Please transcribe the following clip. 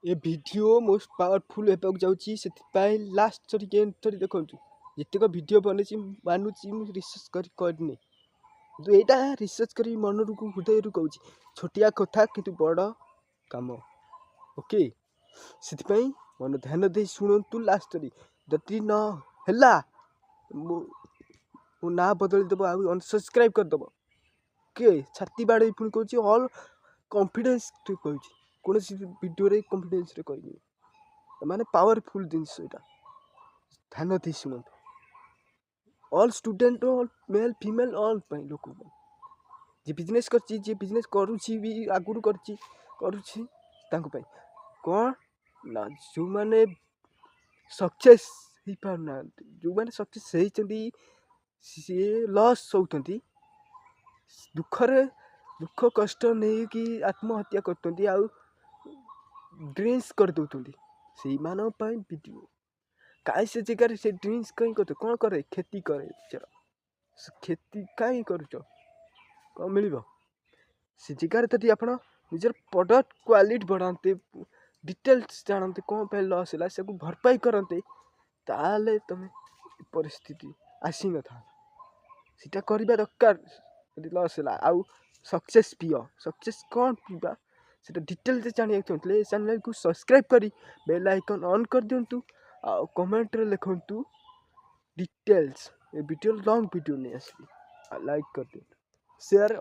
ଏ video most powerful ହେବାକୁ ଯାଉଛି, ସେଥିପାଇଁ ଲାଷ୍ଟ ସରିକି ଏଣ୍ଡ ସରି ଦେଖନ୍ତୁ। ଯେତିକ ଭିଡ଼ିଓ ବନେଇଛି, ମାନୁଛି, ମୁଁ ରିସର୍ଚ୍ଚ କରି କରିନି, କିନ୍ତୁ ଏଇଟା ରିସର୍ଚ୍ଚ କରି ମନରୁ, ହୃଦୟରୁ କହୁଛି। ଛୋଟିଆ କଥା କିନ୍ତୁ ବଡ଼ କାମ, ଓକେ? ସେଥିପାଇଁ ମନ ଧ୍ୟାନ ଦେଇ ଶୁଣନ୍ତୁ ଲାଷ୍ଟ ସରି। ଯଦି ନ ହେଲା, ମୁଁ ମୋ ନାଁ ବଦଳି ଦେବ ଆଉ ଅନସବସ୍କ୍ରାଇବ୍ କରିଦେବ, ଓକେ? ଛାତି ବାଡ଼େଇ ପୁଣି କହୁଛି, ଅଲ୍ କନଫିଡେନ୍ସ କହୁଛି। କୌଣସି ଭିଡ଼ିଓରେ କନଫିଡେନ୍ସରେ କହିନି, ମାନେ ପାୱାରଫୁଲ୍ ଜିନିଷ ଏଇଟା। ଧ୍ୟାନ ଦେଇ ଶୁଣନ୍ତୁ। All student, all male, female, all ପାଇଁ, ଲୋକ ପାଇଁ, ଯିଏ ବିଜନେସ୍ କରିଛି, ଯିଏ ବିଜନେସ୍ କରୁଛି ବି, ଆଗରୁ କରିଛି, କରୁଛି, ତାଙ୍କ ପାଇଁ। କ'ଣ ନା ଯେଉଁମାନେ ସକ୍ସେସ୍ ହେଇପାରୁନାହାନ୍ତି, ଯେଉଁମାନେ ସକ୍ସେସ୍ ହେଇଛନ୍ତି, ସିଏ ଲସ୍ ହେଉଛନ୍ତି, ଦୁଃଖରେ ଦୁଃଖ କଷ୍ଟ ନେଇକି ଆତ୍ମହତ୍ୟା କରୁଛନ୍ତି ଆଉ ଡ୍ରିଙ୍କସ୍ କରିଦେଉଛନ୍ତି, ସେଇମାନଙ୍କ ପାଇଁ ଭିଡ଼ିଓ। କାହିଁ ସେ ଜାଗାରେ ସେ ଡ୍ରିଙ୍କସ୍ କାହିଁ କରୁଛ? କ'ଣ କରେ? କ୍ଷତି କରେ। ଚାଲ, କ୍ଷତି କାହିଁ କରୁଛ? କ'ଣ ମିଳିବ ସେ ଜାଗାରେ? ଯଦି ଆପଣ ନିଜର ପ୍ରଡ଼କ୍ଟ କ୍ୱାଲିଟି ବଢ଼ାନ୍ତେ, ଡିଟେଲ୍ସ ଜାଣନ୍ତେ, କ'ଣ ପାଇଁ ଲସ୍ ହେଲା, ସେକୁ ଭରପାଇ କରନ୍ତେ, ତାହେଲେ ତୁମେ ପରିସ୍ଥିତି ଆସିନଥାନ୍ତା। ସେଇଟା କରିବା ଦରକାର ଯଦି ଲସ୍ ହେଲା। ଆଉ ସକ୍ସେସ୍ ପିଅ, ସକ୍ସେସ୍ କ'ଣ ପିଇବା, ସେଇଟା ଡିଟେଲ୍ସ ଜାଣିବାକୁ ଚାହୁଁଥିଲେ ଏ ଚ୍ୟାନେଲ୍କୁ ସବସ୍କ୍ରାଇବ୍ କରି ବେଲ୍ ଆଇକନ୍ ଅନ୍ କରିଦିଅନ୍ତୁ ଆଉ କମେଣ୍ଟରେ ଲେଖନ୍ତୁ ଡିଟେଲ୍ସ। ଏ ଭିଡ଼ିଓ, ଲଙ୍ଗ୍ ଭିଡ଼ିଓ ନେଇ ଆସିବି। ଆଉ ଲାଇକ୍ କରିଦିଅନ୍ତୁ, ସେୟାର।